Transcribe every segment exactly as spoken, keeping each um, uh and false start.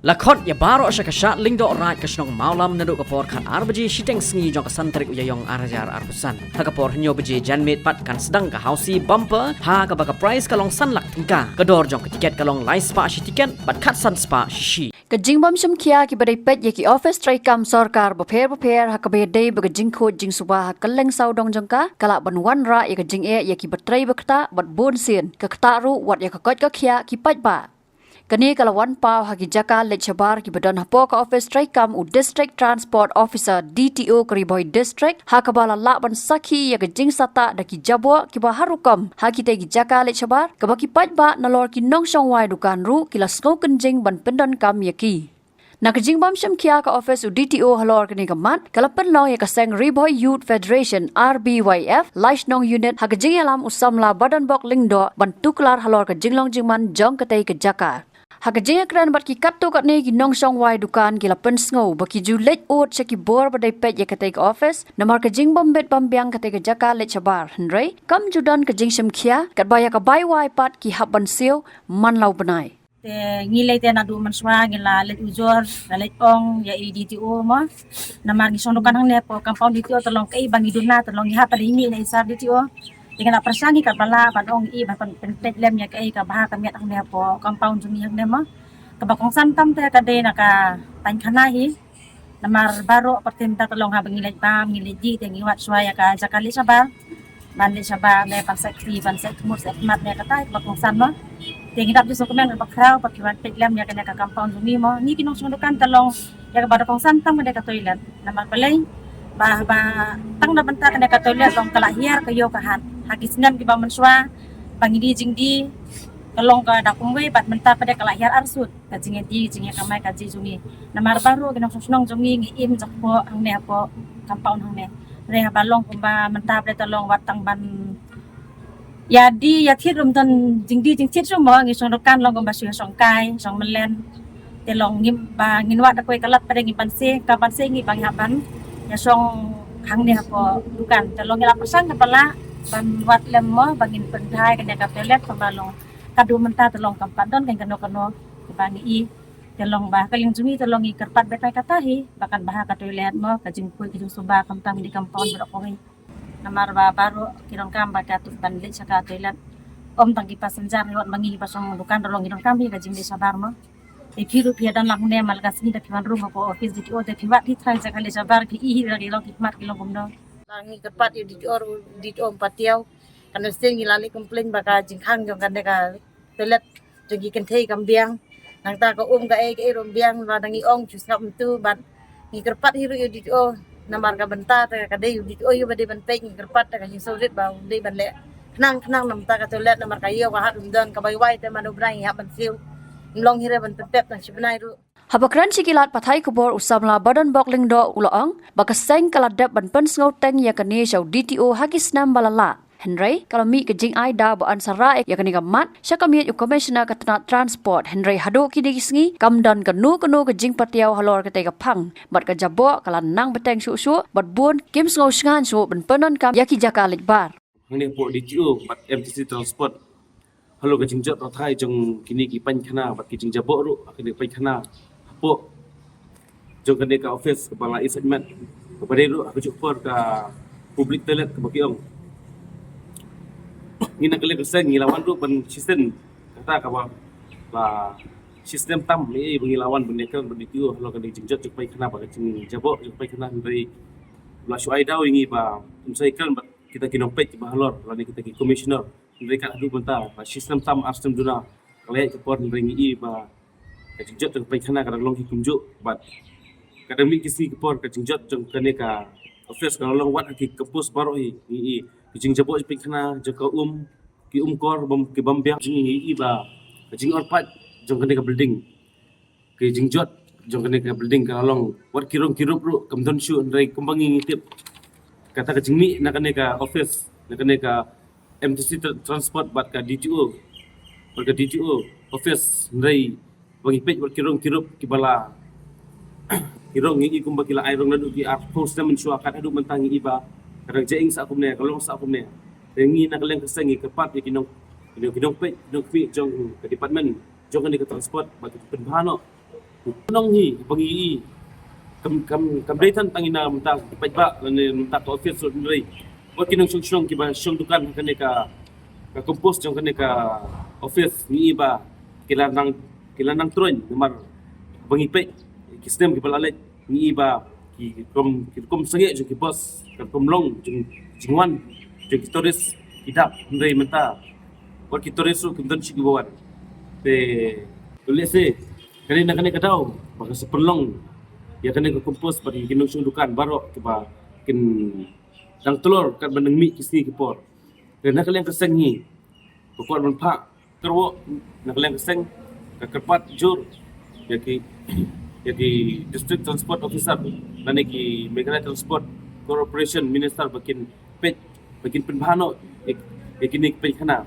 La khot ïa baroh sha ka Shad Lyngdoh Raid ka shnong Mawlam naduh ka por khat ar baje shiteng sngi jong ka san tarik u Ïaïong ar hajar arphew san. Ha ka por hynñiew baje janmiet pat kan sdang ka Housie Bumper ha kaba ka prize ka long san lak tyngka. Ka dor jong ka tiket ka long lai spah shi tiket bad khatsan spah shi shi. Ka jingbym shim khia kiba dei peit ïa ki office treikam sorkar bapher bapher ha kaba ïadei bad ka jingkhuid jingsuba ha kylleng sawdong jong ka, ka lah ban wanrah ïa ka jingeh ïa kiba trei ba ktah bad bun sien, ka ktah ruh wat ïa ka koit ka khiah ki paidbah. Kane ka la wan paw ha ki jaka leit shabar kiba don hapoh ka office treikam u District Transport Officer, D T O, ka Ri Bhoi District, ha kaba la lah ban sakhi ïa ka jingsahtah da ki jaboh kiba har rukom ha kitei ki jaka leit shabar, kaba ki paidbah nalor ki nongshong wai dukan ruh ki la sngew kynjing ban pyndonkam ïa ki. Na ka jingbym shim khia ka office u D T O halor kane ka mat, ka la pynlong ïa ka seng Ri Bhoi Youth Federation, R B Y F, Laishnong Unit, ha ka jingïalam u samla Badonbok Lyngdoh ban tuklar halor ka jinglong jingman jong katei ka jaka. Ha ka jingïakren bad ki katto katne ki nongshong wai dukan, ki la pynsngew ba ki ju leit ud sha ki bor ba dei peit ïa katei ka office namar ka jingbym bit bym biang katei ka jaka leit shabar, hynrei kam ju don ka jingshim khia katba ïa ka bai wai pat ki hap ban siew man la u bnai. Te ngi lei te naduh mynshuwa ngi la leit ujor, la leit ong ïa i D T O mo. Namar ngi shong dukan hangne hapoh compound D T O, te long kaei ba ngi duna, te long ngi hap ban ïa i ne i sir D T O. Te ngi la pyrshang hi katba lah ban ong i ba pyn, pynpeit lem ïa kaei kaba ha ka miat hangne hapoh compound jong ngi hangne mo. Kaba kongsan tam te ka dei na ka paikhana hi. Namar baroh pyrthei mynta te long haba ngi leit bam, ngi leit dih, te ngi wad shuwa ïa ka jaka leit shabar. Ban leit shabar ne ban sait kti, ban sait khmut, sait khmat ne kata kaba kongsan mo. Te ngi dap ju sngewkmen kaba khraw ba phi wan peit lem ïa kane ka compound jong ngi mo. Ngi ki nongshong dukan te long ïa kaba da kongsan tam ka dei ka toilet. Namar balei ba, ba tang na bynta kane ka toilet long ka la hiar ka ïew ka hat. Ha ki snem kiba mynshuwa ba ngi die jingdie ka long ka da kumwei bad mynta pat de ka la hiar arsut. Ka jingïadie, jingïakamai ka jong ngi. Namar baroh ki nongshong shnong jong ngi ngi im jakpoh hangne hapoh compound hangne. Hynrei haba long kumba mynta pat de te long wat tang ban ïadie ïathied ruh ym don jingdie jingthied shuh mo, ngi shong dukan long kumba shu shong kai, shong myllen. Te long ngim ba ngin wad da kawei ka lad pat de ngi ban se, ka ban se ngi ba ngi hap ban ïa shong hangne hapoh dukan. Te long ngi la pyrshang katba lah ban wad lem mo ba ngin pynthai kane ka toilet kumba long. Ka dei mynta te long kam pat don kano kano ba ngi i. Te long ba ka liang jong ngi te long ngi kyrpad batai kata hi ba kan bha ka toilet mo, ka jingkhuid ka jingsuba khamtam di compound baroh kawei. Namar ba baroh ki donkam ba ka tu ban leit sha ka toilet. Ym tang ki passenger, ngi wat ma ngi ba shong dukan ruh long ngi donkam hi ka jingleit shabar mo. Te phi ruh phi ïadon lang ne, ma la ka sngi da phi wan rung hapoh office D T O, te phi wad hi trai jaka leit shabar, phi i hi ba ki long ki khmat ki long kumno. Ngi kyrpad ïa u D T O, u D T O ym patiaw. Kan sien ngi la leit complain ba ka jingkhang jong kane ka toilet jong ki kynthei kam biang. Nangta ka um kaei kaei ruh ym biang, ba dang ngi ong shu sngap mynta bad ngi kyrpad hi ruh ïa u D T O. Namar ka bynta te ka dei u D T O ïa ba dei ban peit, ngi kyrpad te ka jingsngewrit ba u dei ban leh khnang khnang namar ka toilet, namar ka ïew ka hat ym don, ka bai wai te mano bnai ngi hap ban siew. Ym long hi re ban pynpep tang shi bnai ruh. Haba kren sha ki lad pathai khubor, u samla Badonbok Lyngdoh u la ong ba ka seng ka la dep ban pynsngew teng ïa kane sha u D T O ha ki snem ba la lah. Hynrei ka la mih ka jingai daw ba yn sa rah ïa kane ka mat sha ka miej u Commissioner ka tnat Transport, hynrei haduh kine ki sngi kam don kano kano ka jingpatiaw halor katei ka phang, bad ka jaboh ka la nang bteng shuh shuh bad bun kim sngew shngaiñ shuh ban pyndonkam ïa ki jaka leit bar. Hangne hapoh D T O bad M T C Transport halor ka jingjot pathai jong kine ki paikhana bad ki jingjaboh ruh ha kine ki paikhana hapoh jong kane ka office kaba la i sait mat, kaba dei ruh ha kajuh por ka public toilet kaba ki ong. Ngi na ka liang ka seng ngi la wan ruh ban shisien, kata kaba la shisien tam, ngi ba ngi la wan ban ïakren bad D T O halor kane ka jingjot jong paikhana bad ka jingjaboh jong paikhana, hynrei la shu ai daw ïa ngi ba ym sa ïakren bad kita ki nongpeit kiba halor lane kita ki commissioner. Hynrei kat haduh mynta ba shisnem tam arsnem duna ka la ïaid ka por, hynrei ngi i ba ka jingjot jong ka paikhana ka dang long hi kumjuh bad ka dang mih ki sngi ki por ka jingjot jong kane ka office ka la long wat ha ki campus baroh hi. Ngi i ka jingjaboh jong paikhana, jong ka um, ki um kor bym, ki bym biang, jong ngi i ba ka jingor paid jong kane ka building, ki jingjot jong kane ka building ka la long wat ki rong ki rup ruh kam don shuh, hynrei kumba ngi ngi tip kata ka jingmih na kane ka office, na kane ka M T C tra-, Transport bad ka D T O, bad ka D T O office, hynrei ba ngi peit wat ki rong ki rup kiba la, ki rong ngi i kumba ki la ai rong naduh ki arphew snem mynshuwa, kat haduh mynta ngi i ba ka dang jaing sah kumne, ka long sah kumne. Te ngi na ka liang ka seng ngi kyrpad ïa ki nong, ki nong, ki nongpeit, ki nongkhmih jong ka department jong kane ka transport ba ki pynbha noh Nong hi ba ngi i kam kam kam dei tang ina mynta ki paidbah lane mynta ka office ruh, hynrei wat ki nongshong shnong kiba shong dukan ha kane ka ka compost jong kane ka office, ngi i ba ki la nang ki la nang troiñ namar ba ngi peit ki snem kiba la leit, ngi i ba ki rukom ki rukom sangeh jong ki bus, ka rukom long jong jingwan jong ki tourist ki dap, hynrei mynta wat ki tourist ruh kim don shuh kiba wan. Te to lehse kane na kane ka daw ba ka sa pynlong ïa kane ka compost bad ki nongshong dukan baroh kiba kin dang tlor katba nang mih ki sngi ki por. Te na ka liang ka seng hi ka kwah ban phah kyrwoh na ka liang ka seng, ka kyrpad jur ïa ki ïa ki District Transport Officer lane ki Meghalaya Transport Corporation Minister ba kin peit ba kin pynbha noh ïa ïa kine ki pynkhana.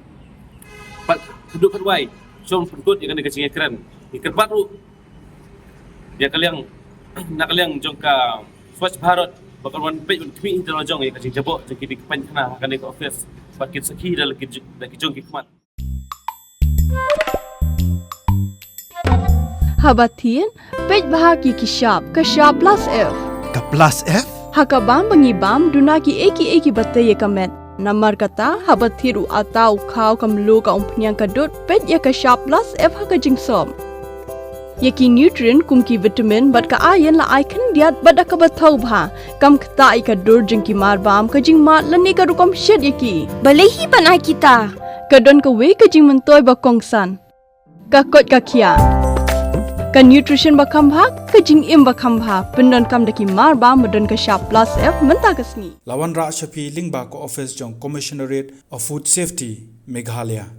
Bad haduh katwai shong pynkut ïa kane ka jingïakren, ïa kyrpad ruh ïa ka liang na ka liang jong ka Swachh Bharat ba kan wan peit wan khmih hi da la jong ïa ka jingjaboh jong kine ki pynkhana ha kane ka office bad kin sakhi da la ki da ki jong ki khmat. Haba thied, peit bha ki ki shap, ka shap plus F. Ka plus F? Ha ka bam ba ngi bam, duna ki ei ki ei kiba tei ïa ka met. Namar kata, haba thied u ata, u khaw, ka mluh, ka umphniang, ka dud, peit ïa ka shap plus F ha ka jingsop. Ïa ki nutrient kum ki vitamin bad ka iron la ai khyndiat bad da kaba thaw bha. Kam ktah ïa ka dur jong ki mar bam, ka jingmad lane ka rukom shet ïa ki. Balei hi ban ai kita? Ka don kawei ka jingmyntoi ba kongsan. Ka koit ka khiah. Ka nutrition ba kham bha, ka jingim ba kham bha. Pyndonkam da ki mar bam ba don ka shap plus F mynta ka sngi. La wanrah sha phi lyngba ka office jong Commissionerate of Food Safety, Meghalaya.